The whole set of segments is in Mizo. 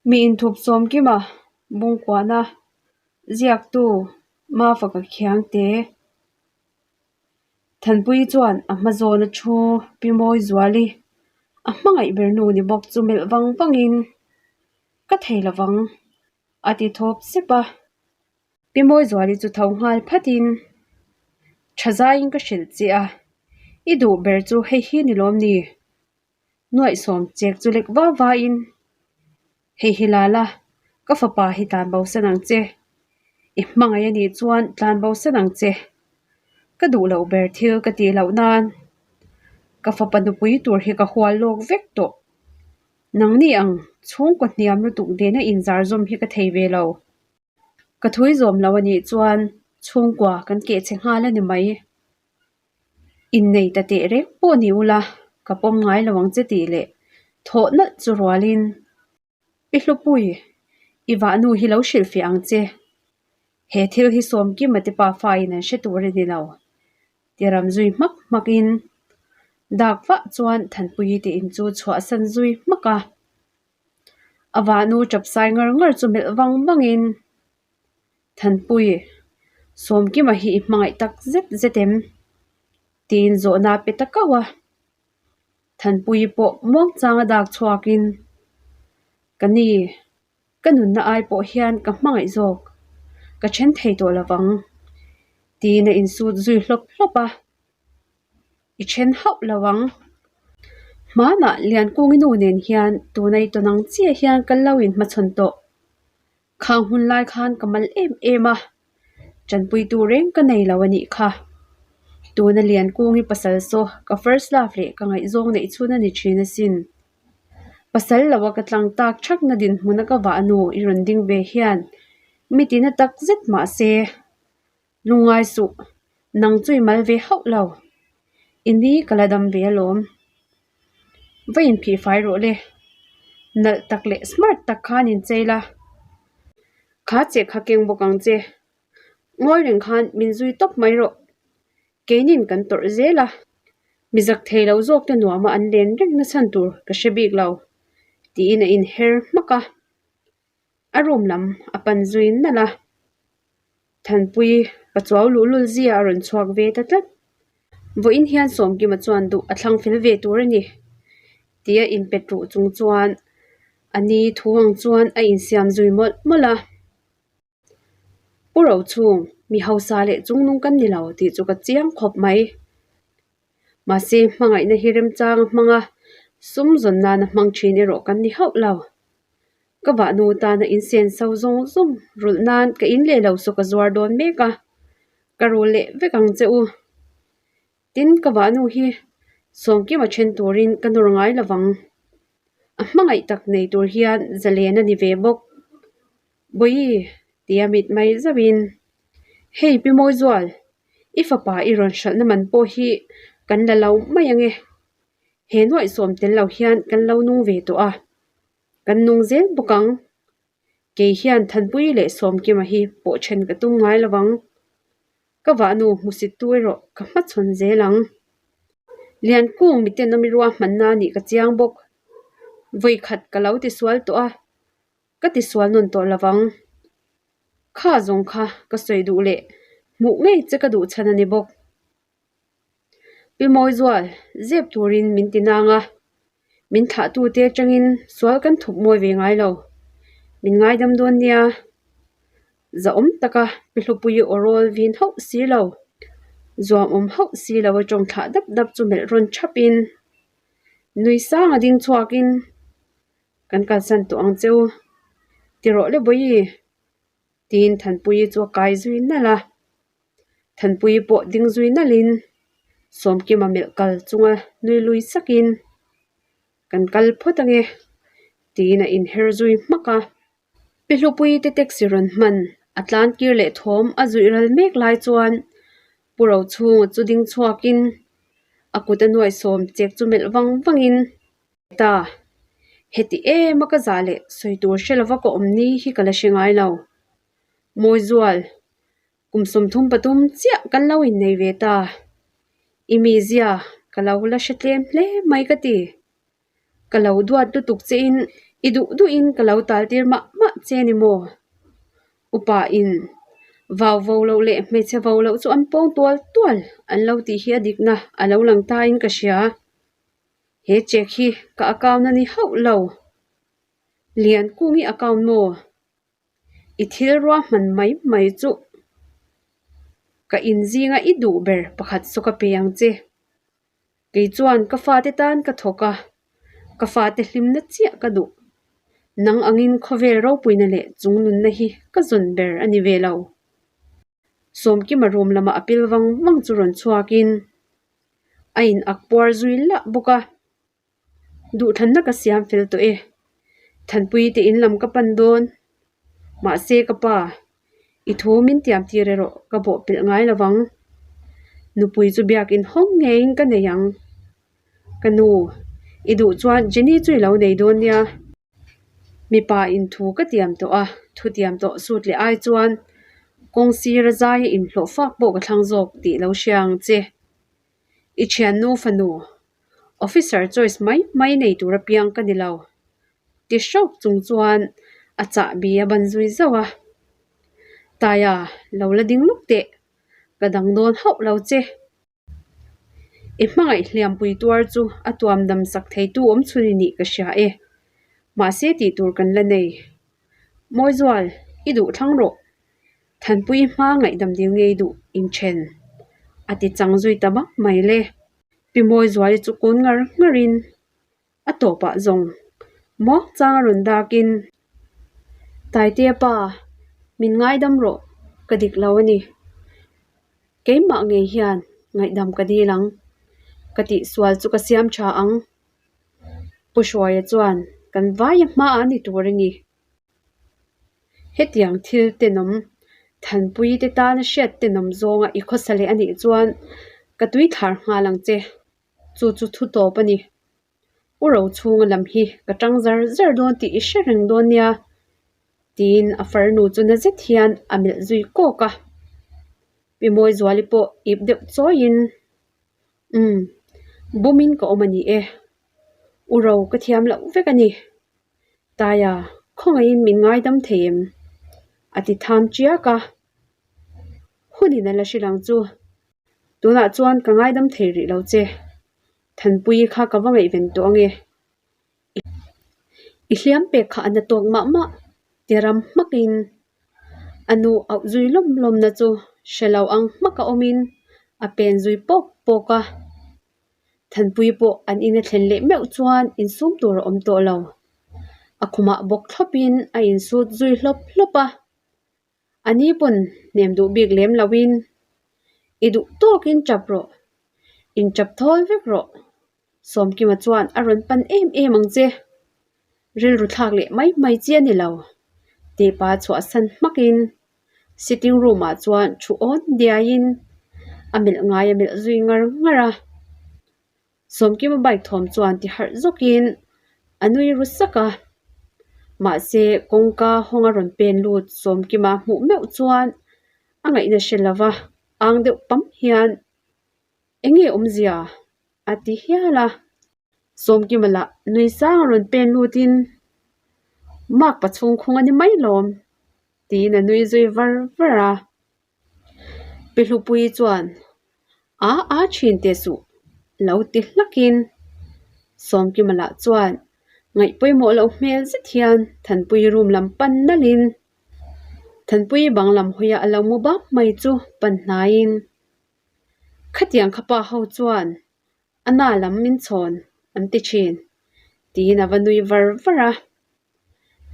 Mi inthup sawmkima bungkuahna ziaktu Mafaka Khiangte Thanpuii chuan a hma zawna thu Pi Mawizuali a hmangaih ber nu ni bawk chu melh vang vangin ka thei lovang a ti thawp sep a. Pi Mawizuali chu tho nghal phatin tha zaiin ka hrilh che a, i duh ber chu hei hi ni lawm ni? Nuaihsawm chek chu lek va vain, Hei hi la la, ka fapa hi tlan bo san ang che. I hmangaih a nih chuan tlan bo san ang che. Ka duh loh ber thil ka tih loh nan ka fapa nupui tur hi ka hual lawk vek tawh. Nangni ang chhungkaw hniam lutuk nena inzar zawm hi ka thei ve lo. Ka thui zawm lo a nih chuan chhungkua kan keh chhe nghal a ni mai. Innei ta teh reng pawh ni ula, ka pawm ngai lo ang che tih leh thawh nalh chu rualin, Pi Hlupui, i vahnu hi lo hrilhfiah ang che. He thil hi Sawmkima te pa fain an hre tur a ni lo, ti ram zui hmak hmakin dak vah chuan Thanpuii te in chu chhuahsan zui hmak a. A vahnu chapsai ngar ngar chu melh vang vangin, Thanpui, Sawmkima hi i hmangaih tak zet zet em? Tiin zawhna a pe ta kauh a. Thanpuii pawh muangchanga dak chhuakin, Ka ni, ka nunna ai pawh hian ka hmangaih zawk, ka then thei tawh lovang, tiin a insut zui hlawp hlawp a. I then hauh lo ang. Hmanah Liankungi nu nen hian tuna i tawn ang chiah hian ka lo inhmachhawn tawh. Khang hun lai khan ka mal em em a, tanpuitu reng ka nei lo a nih kha. Tuna Liankungi pasal saw ka first love leh ka ngaihzawng neih chhun a ni thin asin. Pasal lo a ka tlang tak thakna dinhmuna ka vah nu i rawn ding ve hian mi tina tak zet mah se. Lungngai suh, nang chu i mal ve hauh lo. I ni ka la dam ve alawm. Va inphih fai rawh le. Nalh tak leh smart tak khan inchei la. Kha che kha keng bawk ang che. Ngawi reng khan min zui tawp mai rawh. Keinin kan tawrh zel a. Mi zak thei lo zawk te nuama an len reng na chhan tur ka hre bik lo, tiin a inher hmak a. A room lam a pan zui nalh a, Thanpui pachuau luhlul zia a rawn chhuak ve ta tlat. Vawiin hian Sawmkima chuan duh a thlang fel ve tur a ni tia inpet ruh chung chuan a ni thu ang chuan a insiam zui mawlh mawlh a. Pu Rochhung, mi hausa leh chungnung kan ni lo tih chu ka chiang khawp mai. Mahse, hmangaihna hi remchang a hmang a, sum zawn nana hmang thin erawh kan ni hauh lo. Ka vahnu tana insen so zawng zawng rulh nan ka in leh lo saw ka zuar dawn mek a, ka rul leh vek ang che u. Tin, ka vahnu hi Sawmkima then turin ka nawr ngai lo vang. A hmangaih tak nei tur hian zalen a ni ve bawk. Bawihi, tia mit mai zauhin, Hei Pi Mawizual, i fapa i rawn hralhna man pawh hi kan la lo mai ange. He nuaihsawm tel lo hian kan lo nung ve tawh a, kan nung zel bawk ang. Kei hian Thanpui leh Sawmkima hi pawh then ka tum ngai lo vang. Ka vahnu hmusit tu erawh ka hmachhawn zel ang. Liankung miten awmi ruahmanna nih ka chiang bawk. Vawikhat ka lo tisual tawh a, ka tisual nawn tawh lo vang. Kha zawng kha ka sawi duh leh hmuh ngei che ka duh chhan a ni bawk. Pi Mawizual, zep turin min ti nang a, min thlahtute atangin sual kan thup mawi ve ngai lo. Min ngaidam dawn nia. Zahawm taka Pi Hlupuii aw rawl vin hauh si lo, zuam awm hauh si lo a tawng thlah dap dap chu melh rawn thapin, nui sang a ding chhuakin, Kan kalsan tawh ang che u, ti rawh le Bawihi, tiin Thanpuii chu a kai zui nalh a. Thanpuii pawh ding zui nalhin Sawmkima melh kal chunga nui lui sakin, Kan kal phawt ange, tiin a inher zui hmak a. Pi Hlupuii te taxi rawn hman a tlan kir leh thawm a zuih ral mek lai chuan Pu Rochhunga chu ding chhuakin a kut a nuaihsawm chek chu melh vang vangin, Ta, heti em a ka zah leh sawi tur hre lova ka awm ni hi ka la hre ngai lo. Mawizual, kum 33 chiah kan lo innei ve ta. I mizia ka lo la hre tlem hle mai ka ti. Ka lo duat lutuk che in I duh duhin ka lo tal tir mah mah che ni maw? Upa in vau vo loh leh hmeichhe vo loh chu an pawng tual tual an lo tih hi a dikna a lo lang ta in ka hria. He check hi ka account a ni hauh lo. Liankungi account maw? I thil ruahman mai mai chu ka inzinga i duh ber pakhat chu ka pe ang che. Kei chuan ka fate tan ka thawk a, ka fate hlimna chiah ka duh. Nang angin khawvel ropuina leh chung nunna hi ka zawn ber a ni ve lo. Sawmkima room lamah a pil vang vang chu rawn chhuakin a in ak puar zui lah bawk a. Duhthlanna ka siam fel tawh e. Thanpui te in lam ka pan dawn. Mahse ka pa, i thu min tiam tir erawh ka bawh pelh ngai lo vang. Nupui chu biakin hawng ngeiin ka nei ang. Ka nu, i duh chuan Jenny chu i lo nei dawn nia. Mipa in thu ka tiam tawh a, thu tiam tawh sut leh ai chuan kawng sira zaia inhlawh fak pawh ka thlang zawk tih lo hria ang che. I thiannu fanu, Officer choice mai mai nei tur apiang ka ni lo. Ti hrawk chung chuan a chahbi a ban zui zauh a. Taia, lo la ding lawk teh, ka dang dawn hauh lo che. I hmangaih hliampui tuar chu a tuam dam sak theitu awm chhun i nih ka hria e. Mahse tih tur kan la nei. Mawizual, i duh thlang rawh. Thanpui hma ngaihdam dil ngei duh inthen a ti chang zui ta bak mai le. Pi Mawizuali chu kun ngar ngarin a tawpah zawng muang chang a rawn dakin, Taitea pa, min ngaidam rawh, ka dik lo a ni. Keimah ngei hian ngaihdam ka dil ang, ka tihsual chu ka siam tha ang. Pu Hruaia chuan kan vaia hmaah a ni tur a ni. Hetiang thil tenawm, Thanpui te tana hriat tenawm zawnga i khawsa leh a nih chuan ka tui thlar nghal ang che. Chu chu thu tawp a ni. U ro chhunga lam hi ka tang zar zar dawn tih i hre reng dawn nia, tiin a farnu chu na zet hian a melh zui kawk a. Pi Mawizuali pawh ip deuh chawiin, Umm, bumin ka awm a ni e. U ro ka thiam loh vek a ni. Taia, khawngaihin min ngaidam thei em? A ti tham chiak a. Hunin a la hrilh ang chu. Tunah chuan ka ngaidam thei rih lo che. Thanpuii kha ka va ngaihven tawh ange. I hliam pek kha a na tawk mah mah ti ram hmakin a nu auh zui lawm lawmna chu hre lo ang hmaka awmin a pen zui pawk pawk a. Thanpui pawh an in a thlen leh meuh chuan insum tur a awm tawh lo. A khumah bawk thlawpin a insut zui hlawp hlawp a. A ni pawn hnem duh bik lem loin, I duh tawkin tap rawh, in tap thawl vek rawh. Sawmkima chuan a rawn pan em em ang che. Rilru thlak leh mai mai chi a ni lo. Tihpa chhuahsan hmakin Sitting room ah chuan thu awn diaiin a melh ngai a melh zui ngar ngar a. Sawmkima bike thawm chuan ti harh zawkin a nui ru sak a. Mahse kawngka hawng a rawn pen lut Sawmkima hmuh meuh chuan a ngaihna hre lova ang deuh pam hian eng nge awmzia a ti hial a. Sawmkima lah nui sang a rawn pen lutin Mark pa chhung khung a ni mai lawm tiin a nui zui var var a. Pi Hlupuii chuan A a thin teh suh lo ti hlakin Sawmkima lah chuan ngaih pawimawh loh hmel zet hian Thanpuii room lam pan nalhin Thanpuii bang lam hawia a lo mu bap mai chu pan hnaiin Khatiang kha pa ho chuan A na lam min chhawn an ti thin, tiin a va nui var var a.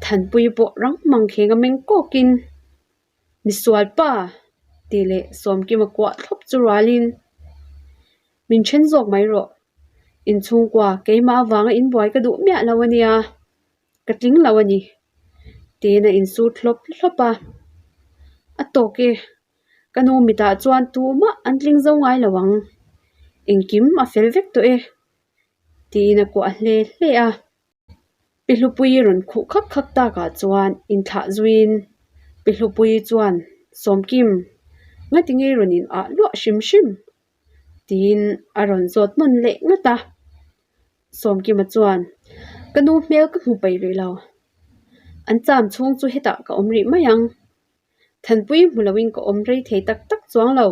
Thanpui pawh rang mang kheng a meng kawkin, Misual pa! tih leh Sawmkima kuah thlawp chu rualin, Min then zawk mai rawh. Inchhungkua keimah avanga inbuai ka duh miah lo a nia, ka tling lo a ni, tiin a insut hlawp hlawp a. A tawk e, Ka nu mitah chuan tumah an tling zo ngai lo ang, engkim a fel vek tawh e, tiin a kuah hle hle a. Pi Hlupuii rawn khuh khak khak takah chuan inthlah zuiin Pi Hlupuii chuan, Sawmkim, ngati ngei rawn in ah luah hrim hrim? tiin a rawn zawt hman leh ngat a. Sawmkima chuan, Ka nu hmel ka hmu peih rih lo. An cham chhung chu hetah ka awm rih mai ang. Thanpui hmu loin ka awm rei thei tak tak chuang lo.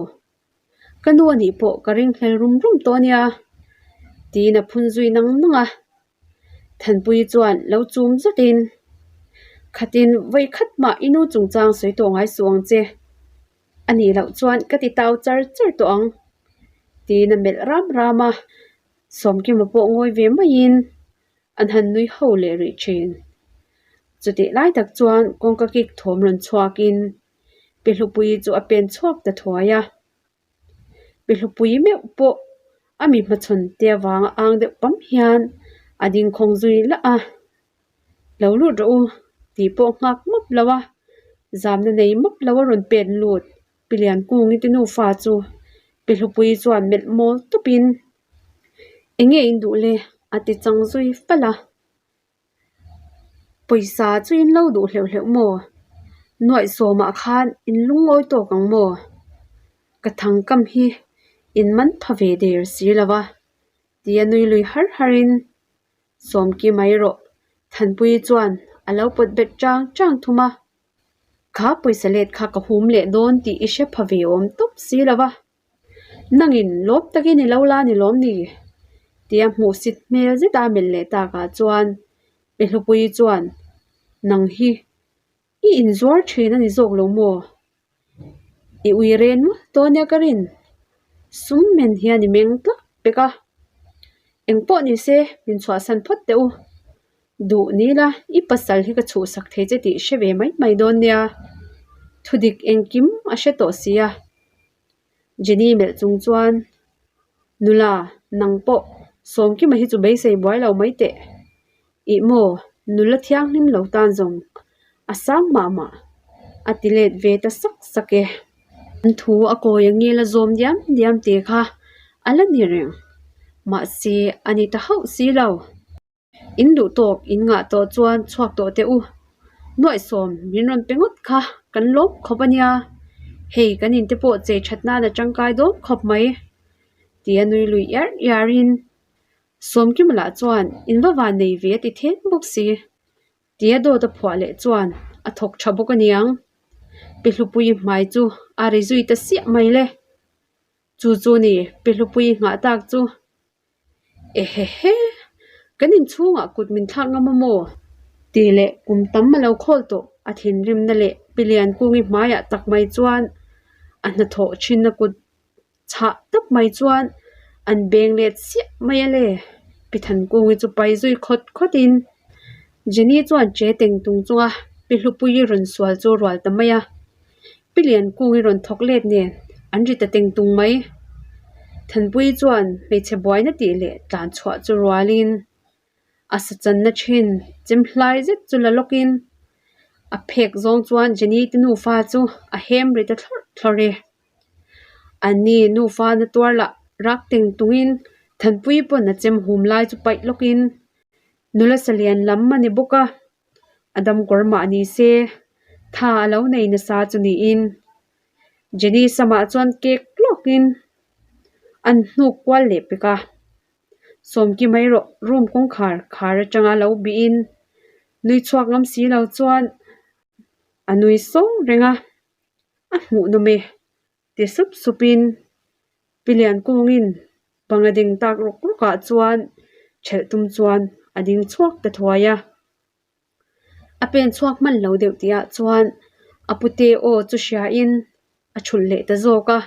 Ka nu anih pawh ka ringhlel rum rum tawh ania, tiin a phun zui nang nang a. Thanpui chuan lo chum zatin, Khatin vawi khat mah i nu chungchang sawi tawh ngai suh ang che. A nih loh chuan ka ti tau char char tawh ang, tiin a melh ram ram a. Sawmkima pawh ngawi ve maiin an han nui ho leh rih thin. Chutih lai tak chuan kawngka kik thawm rawn chhuakin Pi Hlupuii chu a pen chhuak ta thuai a. Pi Hlupuii meuh pawh a mi hmachhawn te avanga ang deuh pam hian a ding khawng zui lah a. Lo lut rawh u tih pawh nghak mawp lo a, zamna nei mawp lo a rawn pen lut. Pi Liankungi te nufa chu Pi Hlupuii chuan melh mawl tawpin, Eng nge in duh le? a ti chang zui fal a. Pawisa chu in lo duh hleuh hleuh maw? Nuaih sawmah khan in lungawi tawk ang maw? Ka thangkam hi in man pha ve der si lo va, tia nui lui har harin Sawmki mai rawh, Thanpuii chuan a lo pawt bet chang chang thum a. Kha pawisa let kha ka hum leh dawn tih i hre pha ve awm tawp si lo va. Nangin lawm takin i lo la ni lawm ni? Tia hmuhsit hmel zeta a melh leh takah chuan Pi Hlupuii chuan, Nang hi i inzuar thin a ni zawk lo maw? I ui ren ngawt dawn nia ka rin. Sum men hian i meng tlak pek a. Engpawh ni se min chhuahsan phawt teh u. Duh ni la, i pasal hi ka chhuhsak thei che tih hre ve mai mai dawn nia. Thudik engkim a hre tawh si a. Jenny melh chung chuan, Nula, nang pawh Sawmkima hi chu beisei buai lo mai teh. Ih maw, nula thianghlim lo tan zawng a sang mah mah a ti let ve ta sak sak e. An thu a kawi a ngil a zawm diam diam te kha a la ni reng. Mahse, a ni ta hauh si lo. In duh tawk in ngah tawh chuan chhuak tawh teh u. Nuaihsawm min rawn pe ngawt kha kan lawm khawp a nia. Hei kan inte pawh chei that nan a tangkai dawn khawp mai tia nui lui iar iar in Sawmkima lah chuan in va van nei ve a ti then bawk si. Tia dawt a phuah leh chuan a thawk tha bawk a niang. Pi Hlupuii hmai chu a ri zui ta siah mai le. Chu chu ni Pi Hlupuii nghah tak chu. Ehehe! Kan inchhungah kut min thlak ngam a maw? Tih leh kum tam a lo khawl tawh a thinrimna leh Pi Liankungi hmaiah tak mai chuan a hnathawh thinna kut chhah tak mai chuan an beng let siah mai a le. Pi Thankungi chu pai zui khawt khawtin Jenny chuan che teng tung chunga Pi Hlupuii rawn sual chu rual ta mai a. Pi Liankungi rawn thawk let nen an ri ta teng tung mai. Thanpuii chuan hmeichhe buaina tih leh tlan chhuah chu rualin a sa channa thin chem hlai zet chu la lawkin a phek zawng chuan Jenny te nufa chu a hem ri ta thlawrh thlawrh e. Anni nufa na tuar lah rak teng tungin Thanpuii pawn a chem hum lai chu paih lawkin nula salian lam a ni bawk a. A dam kawr mah ni se tha a lo nei nasa chu niin Jenny samah chuan cake lawkin an hnuk kual leh pek a. Sawmki mai rawh room kawngkhar khar atanga lo bihin nui chhuak ngam si lo chuan a nui sawng reng a, a hmuh nawm e ti sup supin Pi Liankungin bang a ding tak rawk rawkah chuan ṭhelh tum chuan a ding chhuak ta thuai a. A pen chhuak hman lo deuh tihah chuan a pute aw chu hriain a thulh leh ta zawk a.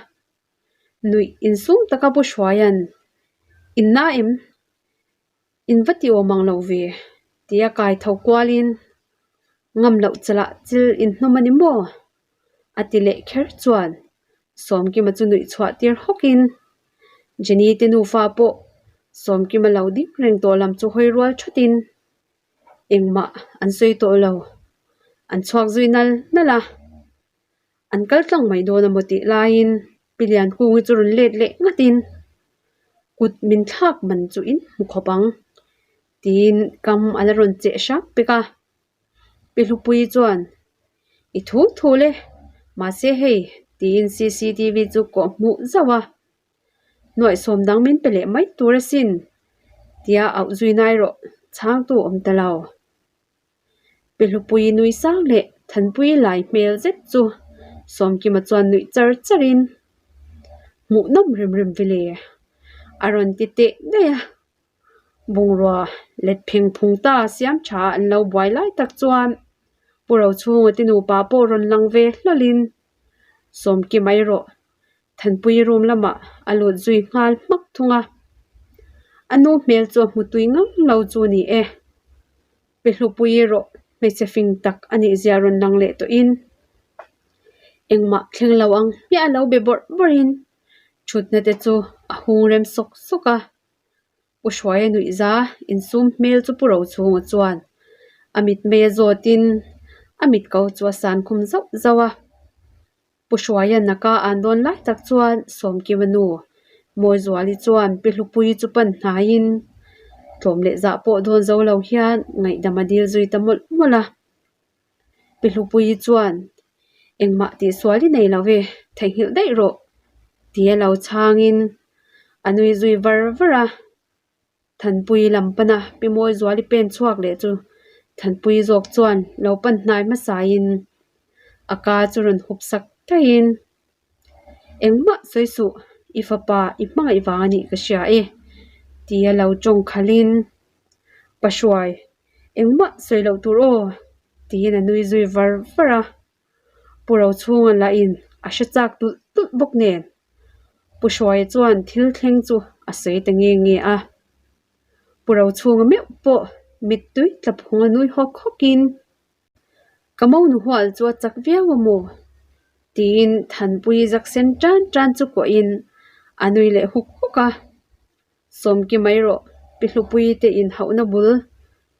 Nuih insum taka pu Hruaia'n, Inna em? In va ti awm ang lo ve? tia kai tho kualin, Ngam loh chalah chil in hnawm a ni maw? a ti leh kher chuan Sawmkima chu nuih chhuah tir hawkin Jenny te nufa pawh Sawmkima lo ding reng tawh lam chu hawi rual thatin engmah an sawi tawh lo, an chhuak zui nal nal a. An kal tlang mai dawn a maw tih laiin Pi Liankungi chu rawn let leh ngatin kut min thlak man chu in hmu khawp ang tiin kam a la rawn cheh hrang pek a. Pi Hlupuii chuan I thu thu le mahse hei tiin cctv chu kawh hmuh zauh a. Nuaihsawm dang min pe leh mai tur asin tia auh zui nai rawh. Chhangtu awm ta lo. Pi Hlupuii nui sang leh Thanpuii lai hmel zet chu Sawmkima chuan nuih char charin, Hmuhnawm rem rem ve le, a rawn ti teh daih a. Bungrua let pheng phung ta siam tha an lo buai lai tak chuan Pu Rochhunga te nupa pawh rawn lang ve hlawlhin, Sawmkima erawh Thanpuii room lamah a lut zui nghal hmak thung a, a nu hmel chu a hmu tui ngam lo chu ni e. Pi Hlupuii erawh hmeichhe fing tak a nih zia rawn lang leh tawhin engmah thleng lo ang hmiah a lo be bawrh bawrhin thutna te chu a hung rem sawk sawk a. Pu Hruaia nuihza insum hmel chu Pu Rochhunga chuan a mitmei a zawtin a mitko chu a san khum zauh zauh a. Pu Hruaia naka an dawn lai tak chuan Sawmkima nu Mawizuali chuan Pi Hlupuii chu pan hnaiin tlawm leh zah pawh dawn zo lo hian ngaihdam a dil zui ta mawlh mawlh a. Pi Hlupuii chuan engmah tihsual i nei lo ve, theihnghilh daih rawh tia lo chhangin a nui zui var var a. Thanpui lam pana Pi Mawizuali pen chhuak leh chu Thanpui zawk chuan lo pan hnai hmasain a ka chu rawn hup sak thaiin, Engmah sawi suh, i fapa i hmangaih vang a nih ka hria e, tia lo tawng khalhin, Pa Hruai, engmah sawi loh tur aw, tiin a nui zui var var a. Pu Rochhunga lahin a hre chak tulh tulh bawk nen Pu Hruaia chuan thil thleng chu a sawi ta nge nge a. Pu Rochhunga meuh pawh mittui tla phung a nui hawk hawkin, Ka monu hual chu a chak viau a maw? tiin Thanpuii zak sen tan tan chu kuahin a nui leh huk huk a. Sawmki mai rawh, Pi Hlupuii te inhauhna bul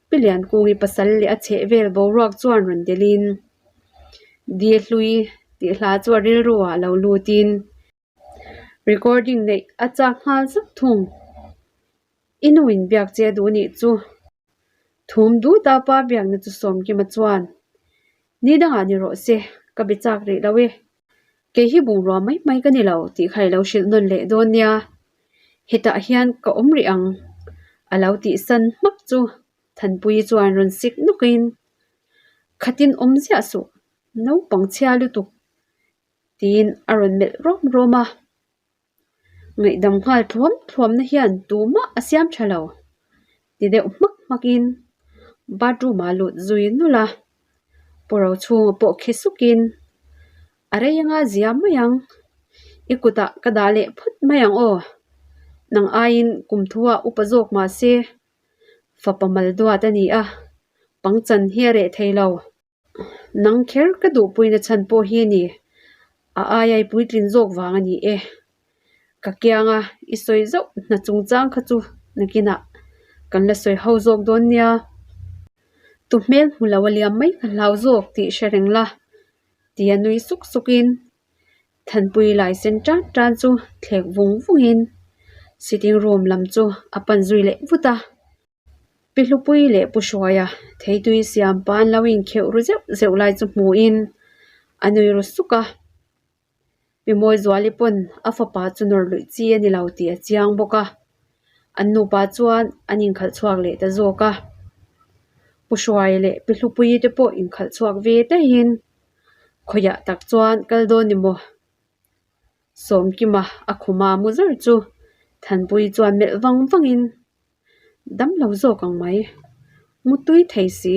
Pi Liankungi pasal leh a chheh vel boruak chuan rawn delhin Di Hlui tih hla chu a rilru ah lo lutin recording neih a chak nghal zauh thung. I nu in biak che duh nih chu thum dut a pa biakna chu Sawmkima chuan ni dangah ni rawh se ka be chak rih lo e. Kei hi bungrua mai mai ka ni lo tih kha i lo hrilh nawn leh dawn nia, hetah hian ka awm rih ang a lo tih san hmak chu Thanpuii chuan rawn sik nawkin, Khatin awm ziah suh, naupang chhia lutuk tiin a rawn melh rawm rawm a. Ngaihdam nghal thluam thluamna hian tumah a siam tha lo ti deuh hmak hmakin bathroom ah lut zui nulh a, Pu Rochhunga pawh khi sukin a rei anga zia mai ang, i kutah ka dah leh phawt mai ang aw, nang aiin kum thuah upa zawk mah se fapa mal duat a ni a, pangchan hi a reh thei lo. Nang kher ka duhpuina chhan pawh hi a ni, a aia i puitlin zawk vang a ni e. Ka kianga i sawi zauh hna chungchang kha chu nakinah kan la sawi ho zawk dawn nia. Tu hmel hmu lo a liam mai ka hlau zawk tih hre reng la, tia nui suk sukin Thanpui lai sen tan tan chu thlek vung vungin sitting room lam chu a pan zui leh vut a. Pi Hlupuii leh Pu Hruaia theitui siam pa an lo inkheuh ru zeuh zeuh lai chu hmuhin a nui ru suk a. Pi Mawizuali pawn a fapa chu nawr luih chi a ni lo tih a chiang bawk a, an nupa chuan an inkhalh chhuak leh ta zawk a. Pu Hruaia leh Pi Hlupuii te pawh inkhalh chhuak ve daihin khawiah tak chuan kal dawn ni maw? Sawmkima a khuma mu zawr chu Thanpuii chuan melh vang vangin Dam lo zawk ang mai, mu tui thei si,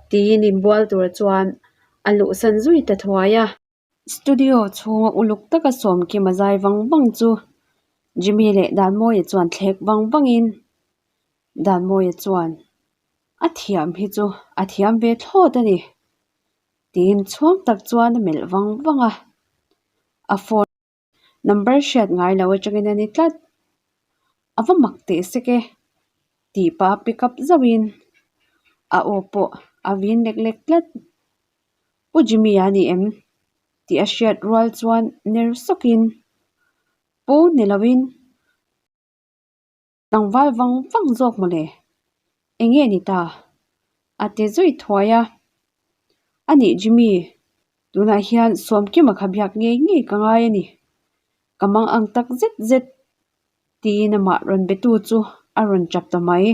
tiin inbual tur chuan a luhsan zui ta thuai a. Studio chhunga uluk taka Sawmkima zai vang vang chu Jimmy leh Danmawia chuan thlek vang vangin Danmawia chuan a thiam hi chu a thiam ve thlawt a ni tiin chhuang tak chuan a melh vang vang a, a phone. Number hriat ngai lo atangin a ni tlat. A va mak teh sek e tih pah a pick up zauhin a aw pawh a vin lek lek tlat. Pu Jimmy a ni em? tih a hriat rual chuan ner sawkin Pu ni loin Tlangval vang vang zawk mawle, eng nge ni ta? A ti zui thuai a. A nih Jimmy, tunah hian Sawmkima kha biak ngei ngei ka ngai a ni. Ka mang ang tak zet zet tiin amah rawn betu chu a rawn chap ta mai.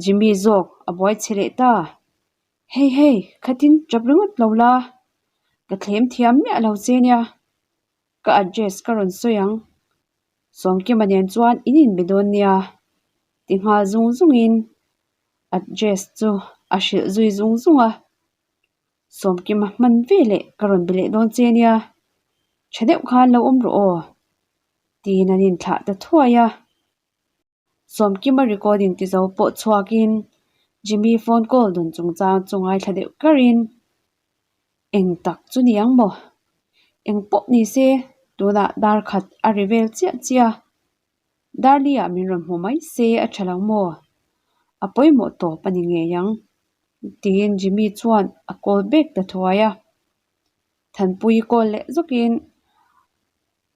Jimmy zawk a buai chhe leh ta. Hei hei, khatin ṭap ringawt lo la, ka thlem thiam miah lo che nia. Ka address ka rawn sawi ang. Sawmkima nen chuan in inbe dawn nia ti nghal zung zungin address chu a hrilh zui zung zung a. Sawmkima hman ve leh ka rawn be leh dawn che nia, tha deuh khan lo awm rawh aw tiin an inthlah ta thuai a. Sawmkima recording ti zo pawh chhuakin Jimmy phone call dawn chungchang chu ngaithla deuh karin eng tak chu ni ang maw? Eng pawh ni se tunah dar khat a ri vel chiah chiah a, Darli ah min rawn hmu mai se a tha lo maw? A pawimawh tawp a ni ngei ang tiin Jimmy chuan a call back ta thuai a. Thanpuii call leh zawkin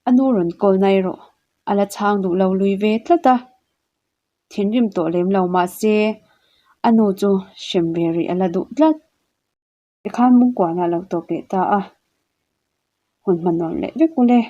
A nu rawn call na erawh a la chhang duh lo lui ve tlat a, thinrim tawh lem lo mahse a nu chu hrem ve rih a la duh tlat. Tikhan Mungkuana a lo tawp leh ta a, hun hmanawm leh vek ule.